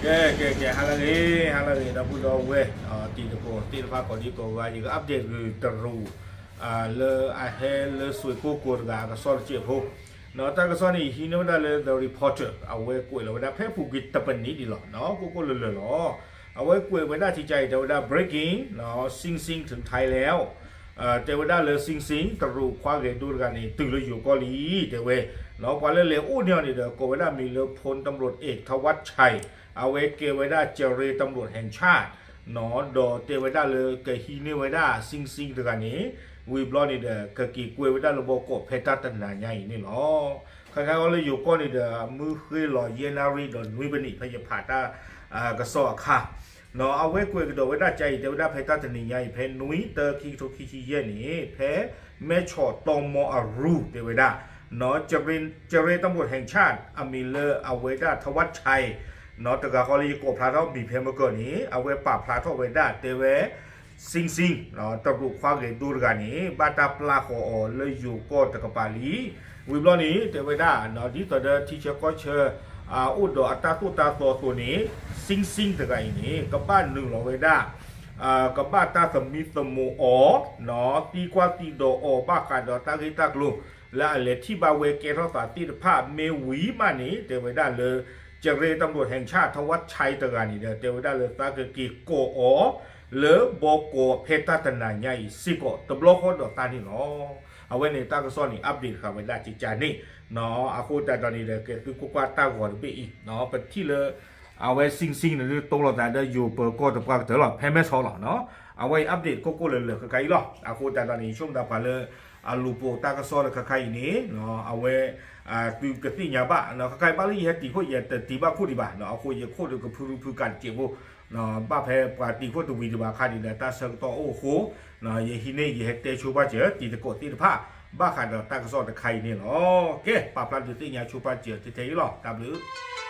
ကဲ ကဲ ကဲ ဟါလၢအဂ့ၤ ဟါလၢအဂ့ၤ ဒီပုၢ်ဒီဝဲၢ် တံၤသကိးသ့ၣ်တဖၣ် ကိးဒံကိးဂၤ ယက update ဂ့ၤတရူး လၢအဟဲလၢစွ့ၣ်ကိၣ်ကိၤတဂၤအကစီၣ်တစဲးဖိ, တၢ်ကစီၣ်န့ၣ် ဟံးန့ၢ်ဝဲဒၣ်လၢ The Reporter အဝဲကွဲးလီၤဝဲဒၣ် ဖဲအပူၤကွံာ်တပနံးဒံးလီၤ ကိၣ်ကိၣ်လၢာ်လၢာ်လီၤ. အဝဲကွဲးဝဲဒၣ် ကကါအံၤ တဲဝဲဒၣ် breaking, Sing Sing ถึงไทยแล้ว, တဲဝဲဒၣ်လၢ Sing Sing တရူးခွါဂဲၤဒိတဂၤန့ၣ် တုၤလၢယိၤကီၢ်လံ တဲဝဲ, ပှၤလၢလဲၤအိၣ်န့ၢ်အီၤန့ၣ်ဒီး ကိးဝဲဒၣ်မံၤလၢ พลตำรวจเอกธวัชชัย အဝဲကဲဝဲဒၣ် เจรตำรวจแห่งชาติ ဒီးတဲဝဲဒၣ်လၢကဟံးန့ၢ်ဝဲဒၣ် Sing Sing တဂၤန့ၣ် ဝံၤဘျီန့ၣ်ဒီး ကက့ၤကွဲးဝဲဒၣ်လၢဘီကီးဖဲတၢ်တနၤညါအံၤန့ၣ်လီၤ. ခဲခါအံၤလၢယိၤကီၢ်န့ၣ်ဒီး မုၢ်ဃ့လီၤယဲၢ်နၣ်ရံၣ်ဒီးနွံပနံး ဖဲယဖးတၢ်ကစီၣ်အခါ အဝဲကွဲးကဒီးဝဲဒၣ် ကကါအံၤ တဲဝဲဒၣ်ဖဲတၢ်တနံၤညါအံၤ ဖဲနွံသၢခံကထိခံဆံယဲၢ်န့ၣ် ဖဲမဲဆီးတီမီအရူ တဲဝဲဒၣ် เจรตำรวจแห่งชาติ အမံၤလၢအဝဲဒၣ် ธวัชชัย တဂၤဃီလၢယကိးဖျါထီၣ်မံၤဖဲမုၢ်ကၢၢ်န့ၣ် အဝဲပာ်ဖျါထီၣ်ဝဲဒၣ် တဲဝဲ Sing Sing တရူးခွါဂဲၤဒိတဂၤန့ၣ် ဘၣ်တၢ်ပျၢ်ဃီၤအီၤလၢယိၤကီၢ်တကပၤလံ. ဝံၤဘျီန့ၣ် တဲဝဲဒၣ် ဒ်သိးဒီးထံဆၢကီၢ်ဆၢ အိၣ်ဒီးအတၢ်သိၣ်တၢ်သီအသိးန့ၣ် Sing Sing တဂၤအံၤန့ၣ် ကဘၣ်နုာ်လီၤဝဲဒၣ် ကဘၣ်တၢ်သမံသမိးအီၤ သံကွၢ်သံဒိးအီၤ ဘၣ်ဃးဒီးတၢ်ဂ့ၢ်တၢ်ကျိၤ လၢအလဲၤထံၣ်ဘၣ်ဝဲကဲထီၣ်သးသ့ၣ်တဖၣ် မ့ၢ်ဝံၤမးန့ၣ် တဲဝဲဒၣ်လၢ เจรตำรวจแห่งชาติ ธวัชชัย တဂၤန့ၣ်ဒီး တဲဝဲဒၣ်လၢသးကက့ၤကိးအီၤ လၢဘီကီးဖဲတၢ်တနၤညါအံၤစ့ၢ်ကီး တဘျီဃီဒီးသးန့ၣ်လီၤ. အဝဲန့ၣ်တၢ်ကစီၣ်န့ၣ် update ဃာ်ဝဲဒၣ် ကကါန့ၣ် အဃိသတးဒီးန့ၣ်ဒီး ကဲသုကွၢ်ကွၢ်တၢ်ဂီၤတဘ့ၣ်အံၤ ပထံၣ်လၢ အဝဲ Sing Sing န့ၣ် တိလီၤသးဒီးယိၤပၢၤကီၢ်တပှၢ်ကတၢၢ်လီၤ ဖဲမဲဆီးလီၤ. အဝဲအံၤ update ကိၣ်ကိၣ်လၢာ်လၢာ်ခဲခါအံၤလီၤ. အဃိသတးဒီးန့ၣ် ယဆိကမိၣ်သးပှၤလၢ အလူၤပိာ်တၢ်ကစီၣ်လၢခဲခါအံၤန့ၣ် အဝဲ သုကသ့ၣ်ညါဘၣ် ခဲခါအံၤဘၣ်လၢယဟဲတံၤခိၣ် ယတတံၤဘၣ်ခိၣ်ဒံးဘၣ် အဃိယခိၣ်ဒီးကဖုရူဖုကးတစဲးဖိ ဘၣ်ဖဲပှၤတံၤခိၣ်တဝံၤဒံးဘၣ်အခါန့ၣ်ဒီး တၢ်ဆၢကတီၢ်အိၣ်အဃိ ယဟံးန့ၢ်ယဟဲတဲဆိပာ်စၢၤတံၤသကိးသ့ၣ်တဖၣ် ဘၣ်ဃးဒီးတၢ်ကစီၣ်တခါအံၤန့ၣ်လီၤ. ကဲ ပာ်ဖျါဒုးသ့ၣ်ညါဆိပာ်စၢၤထဲထဲအံၤလီၤ. တၢ်ဘျုး